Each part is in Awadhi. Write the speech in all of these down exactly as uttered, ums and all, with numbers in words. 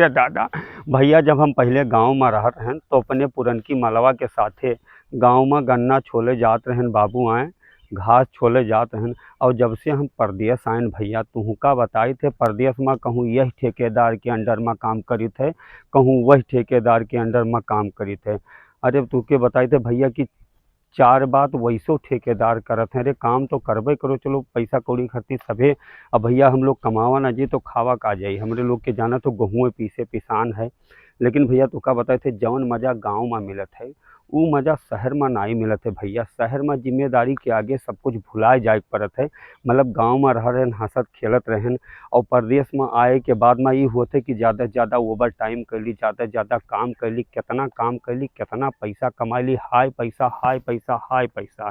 ए दादा, भइया, जब हम पहिले गाँव मा रहत रहेन, तो अपने पुरनकी मलवा के साथे गाँव मा गन्ना छोले जात रहेन बाबू आए, घास छोले जात रहेन। और जब से हम परदेस आएन भइया, तुहका बताइत है, परदेस मा कहूँ यह ठेकेदार के under मा काम करित है, कहूँ वह ठेकेदार के under मा काम करित है। अरे, तुहके बताइत है भइया कि चार बात वैसो ठेकेदार करत हैं। अरे, काम तो करबे करो, चलो, पैसा कौड़ी खातिर सभे। अब भइया, हम लोग कमावा ना जी, तो खावा का जाई? हमरे लोग के जाना तो गहुए पीसे पिसान है। लेकिन भइया, तुहका बताइत है, जौन मजा गाँव मा मिलत है, ऊ मजा शहर मा नाई मिलत है भइया। शहर मा जिम्मेदारी के आगे सब कुछ भुलाए जाए के पड़त है। मतलब, गाँव मा रह रहेन, हँसत खेलत रहेन, और परदेस मा आए के बाद मा ई होत है कि ज्यादा से ज्यादा overtime कैली, ज्यादा से ज्यादा काम कैली, कितना काम कैली, कितना पैसा कमाई ली, हाय पैसा, हाय पैसा, हाय पैसा।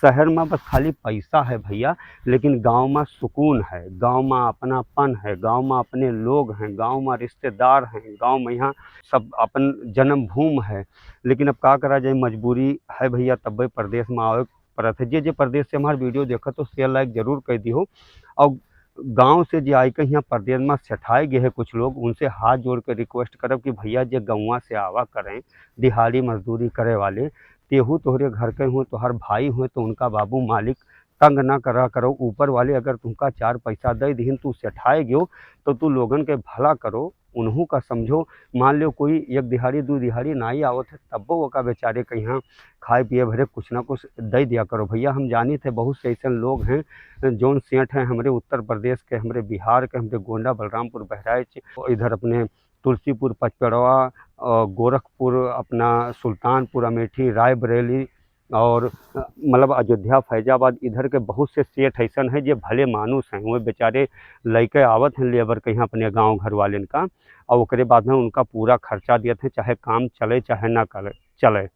शहर मा बस खाली पैसा है भइया, लेकिन गाँव मा सुकून है, गाँव मा अपनापन है, गाँव मा अपने लोग हैं, गाँव मा रिश्तेदार हैं, गाँव मा यहाँ सब अपन जन्मभूमि है। लेकिन अब का करा जाए, मजबूरी है भइया, तब्बे परदेस मा आवे पड़त है। जे जे परदेस से हमार video देखत हो, share like जरूर कर दिहो। और गाँव से जे आइके यहाँ परदेस मा सेठाए गए हैं कुछ लोग, उनसे हाथ जोड़ के request करब कि भइया, जे गौवा से आवा करें, दिहाड़ी मजदूरी करे वाले, तेहू तोहरे घर के हुए, तोहर भाई हुए, तो उनका बाबू मालिक तंग ना करा करो। ऊपर वाले अगर तुमका चार पैसा दे दिहिन, तू सेठाए गयो, तो तू लोगन के भला करो, उन्हू का समझो। मान लो कोई एक दिहाड़ी, दू दिहाड़ी नाई आवत है, तब्बो ओका बेचारे के यहाँ खाए पिए भरे कुछ ना कुछ दे दिया करो भइया। हम जानित है बहुत से ऐसन लोग हैं, जौन सेठ हैं हमरे उत्तर प्रदेश के, हमरे बिहार के, हमरे गोंडा, बलरामपुर, बहराइच, इधर अपने तुलसीपुर, पचपेड़वा, अ, गोरखपुर, अपना सुल्तानपुर, अमेठी, रायबरेली और, अ, मतलब अयोध्या, फैजाबाद, इधर के बहुत से सेठ ऐसन हैं जे भले मानुस हैं, वो बेचारे लइके आवत हैं labour के यहाँ अपने गाँव घर वालेन का, और ओकरे बाद में उनका पूरा खर्चा देत हैं, चाहे काम चले चाहे ना करे, चले।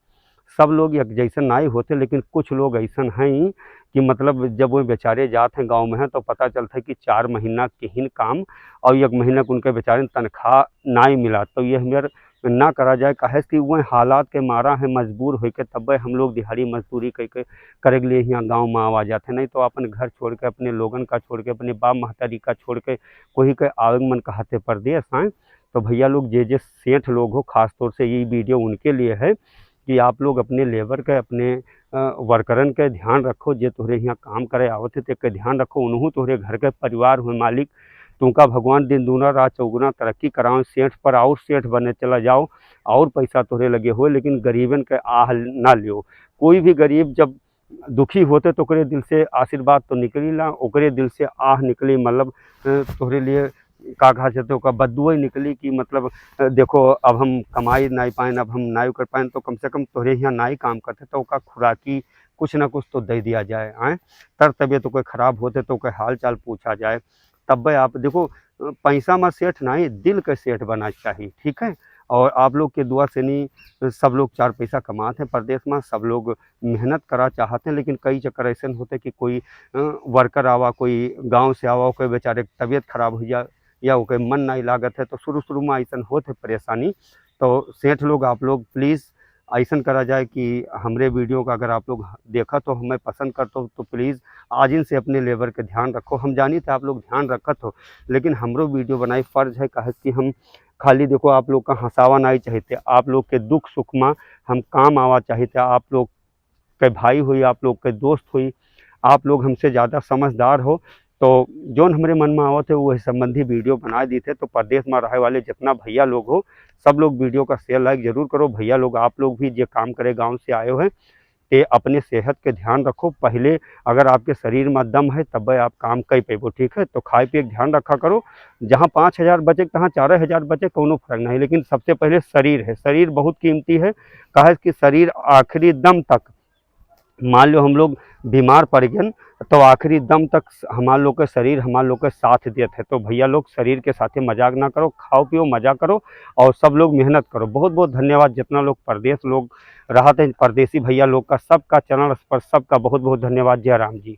सब लोग एक जैसन नाई होते, लेकिन कुछ लोग ऐसन हैं कि मतलब जब वो बेचारे जात हैं गाँव में हैं, तो पता चलता है कि चार महीना किहिन काम और एक महीना के उनके बेचारे तनख्वाह नाई मिला। तो ये हमें ना करा जाए, काहे से कि वह हालात के मारा है, मजबूर होके तब्बे हम लोग दिहाड़ी मजदूरी कइके करे के लिए यहाँ गाँव में आवा जाते, नहीं तो अपन घर छोड़ के, अपने लोगन का छोड़ के, अपने बाप महतारी का छोड़ के कोई के आवे के मन कहते परदेस आए। तो भइया लोग, जे जे सेठ लोग हो, खास तौर से ये video उनके लिए है कि आप लोग अपने labour के, अपने, अ, workerन के ध्यान रखो, जे तोहरे यहाँ काम करे आवत है, तेके ध्यान रखो। उनहू तोहरे घर के परिवार हुए मालिक, तुमका भगवान दिन दूना रात चौगुना तरक्की कराओ, सेठ पर और सेठ बने चला जाओ, और पैसा तोहरे लगे हुए, लेकिन गरीबन के आह ना लियो। कोई भी गरीब जब दुखी होते तो ओकरे दिल से आशीर्वाद तो निकली ना, ओकरे दिल से आह निकली, मतलब, अ, तोहरे लिए का कहा जाते, ओकर बद्दुआ ही निकली कि मतलब, अ, देखो, अब हम कमाई नाई पाएन, अब हम नाई कर पाएन, तो कम से कम तोहरे यहाँ नाई काम करते तो ओका खुराकी कुछ ना कुछ तो दे दिया जाए, आए। तर तबियत ओकर खराब होते तो ओकर हाल चाल पूछा जाए। तब्बे आप देखो, अ, पैसा मा सेठ नाई, दिल के सेठ बना चाहिए, ठीक है। और आप लोग के दुआ से नहीं, सब लोग चार पैसा कमात हैं परदेस मा, सब लोग मेहनत करा चाहत हैं, लेकिन कई चक्कर ऐसन होते कि कोई, अ, worker आवा, कोई गाँव से आवा, ओकर बेचारे के तबियत खराब हो जा या ओकर मन नाई लागत है, तो शुरू शुरू में ऐसन होत है परेशानी। तो सेठ लोग, आप लोग please ऐसन करा जाए कि हमरे video का अगर आप लोग देखत हो, हमें पसंद करत हो, तो please आज इनसे अपने labour के ध्यान रखो। हम जानित है आप लोग ध्यान रखत हो, लेकिन हमरो video बनाई फर्ज है, काहे कि हम खाली देखो आप लोग का हंसावा नाई चाहिए, आप लोग के दुख सुख मा हम काम आवा चाहिए, आप लोग के भाई हुई, आप लोग के दोस्त हुई, आप लोग हमसे ज़्यादा समझदार हो, तो जौन हमरे मन में आवत है, वही संबंधी video बना दी थे। तो परदेस में रहे वाले जितना भैया लोग हो, सब लोग video का share like जरूर करो। भैया लोग, आप लोग भी जे काम करे गाँव से आए हो हैं, ते अपने सेहत के ध्यान रखो। पहले अगर आपके शरीर में दम है, तब आप काम कर पेबो, ठीक है? तो खाए पिए के ध्यान रखा करो। जहाँ पाँच हजार बचे, तहाँ चार हजार बचे, कोनो फर्क नहीं, लेकिन सबसे पहले शरीर है, शरीर बहुत कीमती है। काहे कि शरीर आखिरी दम तक, मान लो हम लोग बीमार पड़ गए, तो आखिरी दम तक हमार लोग के शरीर हमार लोग के साथ देत है। तो भैया लोग, शरीर के साथे मजाक ना करो, खाओ पियो, मजा करो और सब लोग मेहनत करो। बहुत बहुत धन्यवाद जितना लोग परदेस लोग रहत हैं, परदेसी भैया लोग का, सबका channel पर सबका बहुत बहुत धन्यवाद। जय राम जी।